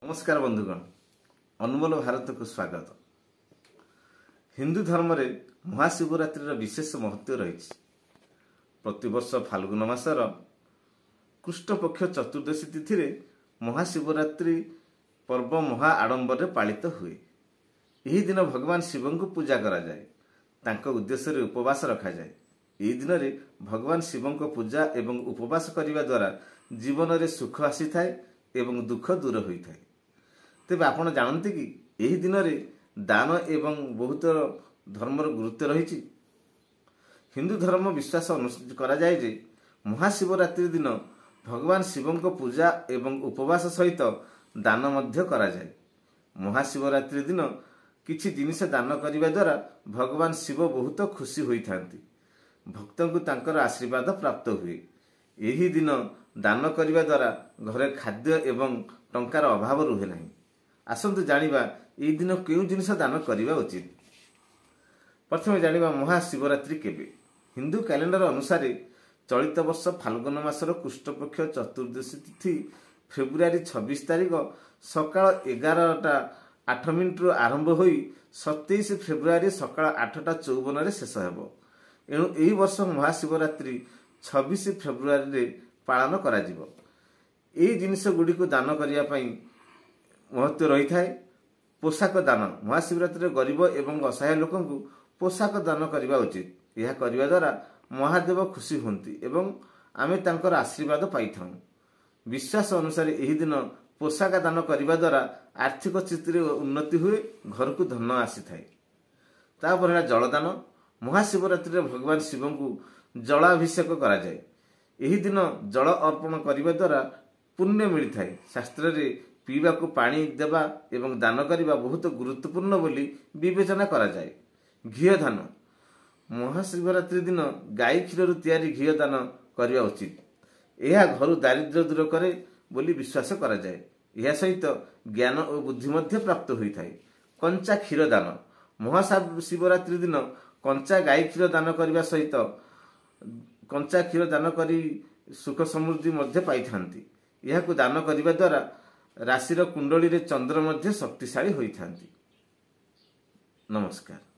ନମସ୍କାର ବନ୍ଧୁଗଣ, ଅନମୋଲ ଭାରତକୁ ସ୍ୱାଗତ। ହିନ୍ଦୁ ଧର୍ମରେ ମହାଶିବରାତ୍ରିର ବିଶେଷ ମହତ୍ତ୍ୱ ରହିଛି। ପ୍ରତିବର୍ଷ ଫାଲ୍ଗୁନ ମାସର କୃଷ୍ଣପକ୍ଷ ଚତୁର୍ଦ୍ଦଶୀ ତିଥିରେ ମହାଶିବରାତ୍ରି ପର୍ବ ମହା ଆଡ଼ମ୍ବରରେ ପାଳିତ ହୁଏ। ଏହି ଦିନ ଭଗବାନ ଶିବଙ୍କୁ ପୂଜା କରାଯାଏ, ତାଙ୍କ ଉଦ୍ଦେଶ୍ୟରେ ଉପବାସ ରଖାଯାଏ। ଏହି ଦିନରେ ଭଗବାନ ଶିବଙ୍କ ପୂଜା ଏବଂ ଉପବାସ କରିବା ଦ୍ୱାରା ଜୀବନରେ ସୁଖ ଆସିଥାଏ ଏବଂ ଦୁଃଖ ଦୂର ହୋଇଥାଏ। ତେବେ ଆପଣ ଜାଣନ୍ତି କି ଏହି ଦିନରେ ଦାନ ଏବଂ ବହୁତ ଧର୍ମର ଗୁରୁତ୍ୱ ରହିଛି। ହିନ୍ଦୁ ଧର୍ମ ବିଶ୍ୱାସ କରାଯାଏ ଯେ ମହାଶିବରାତ୍ରି ଦିନ ଭଗବାନ ଶିବଙ୍କ ପୂଜା ଏବଂ ଉପବାସ ସହିତ ଦାନ ମଧ୍ୟ କରାଯାଏ। ମହାଶିବରାତ୍ରି ଦିନ କିଛି ଜିନିଷ ଦାନ କରିବା ଦ୍ୱାରା ଭଗବାନ ଶିବ ବହୁତ ଖୁସି ହୋଇଥାନ୍ତି। ଭକ୍ତଙ୍କୁ ତାଙ୍କର ଆଶୀର୍ବାଦ ପ୍ରାପ୍ତ ହୁଏ। ଏହି ଦିନ ଦାନ କରିବା ଦ୍ୱାରା ଘରେ ଖାଦ୍ୟ ଏବଂ ଟଙ୍କାର ଅଭାବ ରୁହେ ନାହିଁ। ଆସନ୍ତୁ ଜାଣିବା ଏହି ଦିନ କେଉଁ ଜିନିଷ ଦାନ କରିବା ଉଚିତ। ପ୍ରଥମେ ଜାଣିବା ମହାଶିବରାତ୍ରି କେବେ। ହିନ୍ଦୁ କ୍ୟାଲେଣ୍ଡର ଅନୁସାରେ ଚଳିତ ବର୍ଷ ଫାଲ୍ଗୁନ ମାସର କୃଷ୍ଣପକ୍ଷ ଚତୁର୍ଦ୍ଦଶୀ ତିଥି ଫେବୃଆରୀ 26 ତାରିଖ ସକାଳ 11ଟା 8 ମିନିଟରୁ ଆରମ୍ଭ ହୋଇ 27 ଫେବୃଆରୀ ସକାଳ 8ଟା 54ରେ ଶେଷ ହେବ। ଏଣୁ ଏହି ବର୍ଷ ମହାଶିବରାତ୍ରି 26 ଫେବୃଆରୀରେ ପାଳନ କରାଯିବ। ଏହି ଜିନିଷ ଗୁଡ଼ିକୁ ଦାନ କରିବା ପାଇଁ ମହତ୍ତ୍ୱ ରହିଥାଏ। ପୋଷାକ ଦାନ। ମହାଶିବରାତ୍ରିରେ ଗରିବ ଏବଂ ଅସହାୟ ଲୋକଙ୍କୁ ପୋଷାକ ଦାନ କରିବା ଉଚିତ। ଏହା କରିବା ଦ୍ୱାରା ମହାଦେବ ଖୁସି ହୁଅନ୍ତି ଏବଂ ଆମେ ତାଙ୍କର ଆଶୀର୍ବାଦ ପାଇଥାଉ। ବିଶ୍ୱାସ ଅନୁସାରେ ଏହି ଦିନ ପୋଷାକ ଦାନ କରିବା ଦ୍ୱାରା ଆର୍ଥିକ ସ୍ଥିତିରେ ଉନ୍ନତି ହୁଏ, ଘରକୁ ଧନ ଆସିଥାଏ। ତାପରେ ହେଲା ଜଳଦାନ। ମହାଶିବରାତ୍ରିରେ ଭଗବାନ ଶିବଙ୍କୁ ଜଳାଭିଷେକ କରାଯାଏ। ଏହି ଦିନ ଜଳ ଅର୍ପଣ କରିବା ଦ୍ୱାରା ପୁଣ୍ୟ ମିଳିଥାଏ। ଶାସ୍ତ୍ରରେ ପିଇବାକୁ ପାଣି ଦେବା ଏବଂ ଦାନ କରିବା ବହୁତ ଗୁରୁତ୍ୱପୂର୍ଣ୍ଣ ବୋଲି ବିବେଚନା କରାଯାଏ। ଘିଅ ଦାନ। ମହାଶିବରାତ୍ରି ଦିନ ଗାଈ କ୍ଷୀରରୁ ତିଆରି ଘିଅ ଦାନ କରିବା ଉଚିତ। ଏହା ଘରୁ ଦାରିଦ୍ର୍ୟ ଦୂର କରେ ବୋଲି ବିଶ୍ୱାସ କରାଯାଏ। ଏହା ସହିତ ଜ୍ଞାନ ଓ ବୁଦ୍ଧି ମଧ୍ୟ ପ୍ରାପ୍ତ ହୋଇଥାଏ। କଞ୍ଚା କ୍ଷୀର ଦାନ। ମହାଶିବରାତ୍ରି ଦିନ କଞ୍ଚା ଗାଈ କ୍ଷୀର ଦାନ କରିବା ସହିତ କଞ୍ଚା କ୍ଷୀର ଦାନ କରି ସୁଖ ସମୃଦ୍ଧି ମଧ୍ୟ ପାଇଥାନ୍ତି। ଏହାକୁ ଦାନ କରିବା ଦ୍ୱାରା ରାଶିର କୁଣ୍ଡଳୀରେ ଚନ୍ଦ୍ର ମଧ୍ୟ ଶକ୍ତିଶାଳୀ ହୋଇଥାନ୍ତି। ନମସ୍କାର।